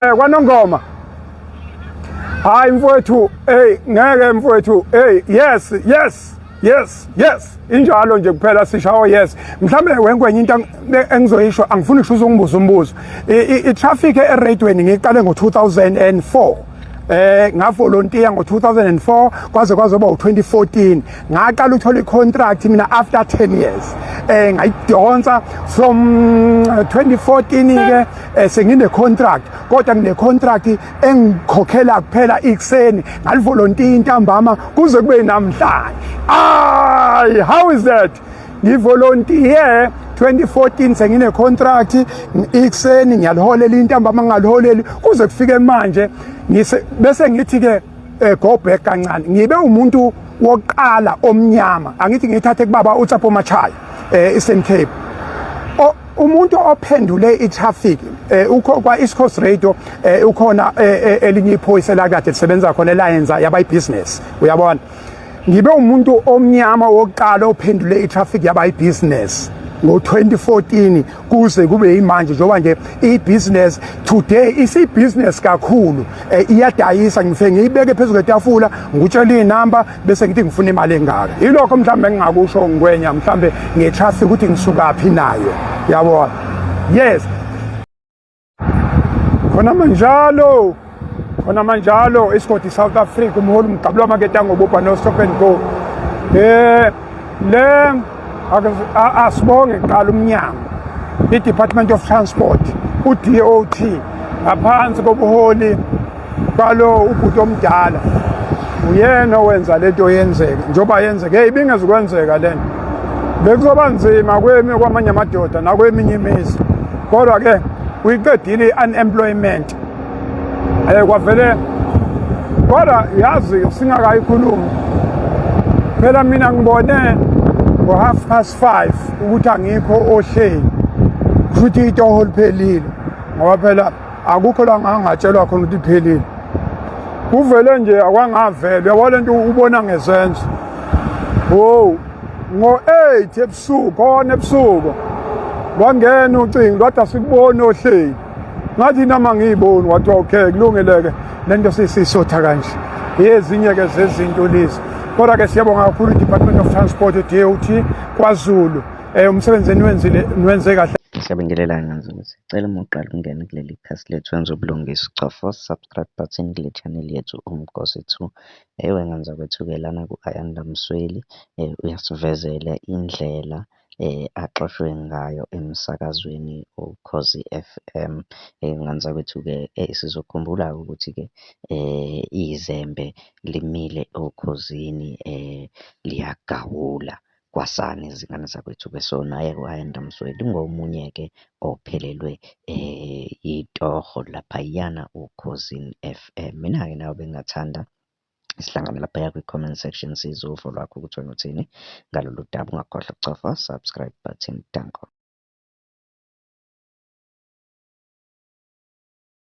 KwaNongoma. Hayi mfowethu, hey, ngeke mfowethu, hey, yes, yes, yes, yes. Injalo nje kuphela sishawo yes. Mhlambe wenkwenye into engizoyisho, angifuni kusho uzongibuza umbuzo. I-traffic eradweni ngiqale ngo-2004. Ngavolontiya ngo-2004 kwaze kwazoba u-2014, ngaqala ukuthola i-contract mina after 10 years. Ngayidonsa from 2014 ke, sengine contract, kodwa ngine contract engikhokhela kuphela ikuseni, ngalivolontiya intambama kuze kube namhlanje. Ay, how is that? Ngivolontiye 2014, sengine contract ikuseni, ngiyaliholela, intambama ngaliholeli kuze kufike manje. Ngise bese ngithi ke, go back kancane, ngibe umuntu wokuqala omnyama, angithi ngithathe kubaba uTshepo Machaya, Eastern Cape, umuntu ophendule i-traffic. Ukho kwa East Coast Radio, ukhona elinye iphoyisa lakade lisebenza khona elayenza yaba ibusiness, uyabona. Ngibe umuntu omnyama wokuqala ophendule i-traffic yaba ibusiness ngo-2014 kuze kube yimanje, njengoba nje i-business today isi-business kakhulu, iyadayisa. Ngifike ngiyibeke phezu kwetafula, ngikutshela iy'namba, bese ngithi ngifuna imali engaka. Yilokho mhlawumbe engingakusho, ngwenya, mhlawumbe nge-traffic, ukuthi ngisukaphi nayo, yabona. Yes, khona manjalo, khona manjalo, isigodi South Africa, umholi umgqabula wamaketanga obopha no stop and go. Le asibonge kuqala umnyango, i-Department of Transport, u-DOT, ngaphansi kobuholi kwalo ubhuti omdala, uyena owenza lento yenzeke njengoba yenzeke. Hey, ibingezukwenzeka lento, bekuzoba nzima kwemi kwamanye amadoda nakweminye imizi, kodwa ke uyiqedile i-unemployment. Kwavele, kodwa yazi singakayikhulumi phela, mina ngibone ngo-5:30 ukuthi angikho ohleli, kusho ukuthi itoho liphelile, ngoba phela akukho la ngangatshelwa khona ukuthi iphelile. Kuvele nje akwangavele, uyabona lento ubona ngezenzo. Wow, ngo-8 ebusuku, khona ebusuku lwangena ucingo, lwathi asikuboni ohleli. Ngathi noma ngiyiboni, wathi okay, kulungile-ke, lento sisisotha kanje. Ezinye-ke zezinto lezi, kodwa-ke siyabonga kakhulu i-Department of Transport, i-DOT KwaZulu, umsebenzi eniwenzile niwenze kahle. Siyabingelelana nzuzo. Cela uma uqala ukungena kuleli khasi lethu wenze ubulungiswa, cofa subscribe button kule channel yethu Umgosi 2. Ewe nganzakwethu-ke lana ku-Ayanda Msweli, uyasivezela indlela axoshwe ngayo emsakazweni Ukhozi FM. Nganzakwethu-ke, sizokhumbula-ke ukuthi-ke izembe limile okhozini, liyagawula kwasani izingane zakwethu-ke. So, naye-ke u-Ayanda Msweli ungomunye-ke ophelelwe itoho laphayana Ukhozini FM. Mina-ke nawe bengingathanda sihlangane laphaya kwi-comment section, sizwe uvo lwakho ukuthi wena uthini ngalolu daba. Ungakhohlwa ukucofa subscribe button. Danko.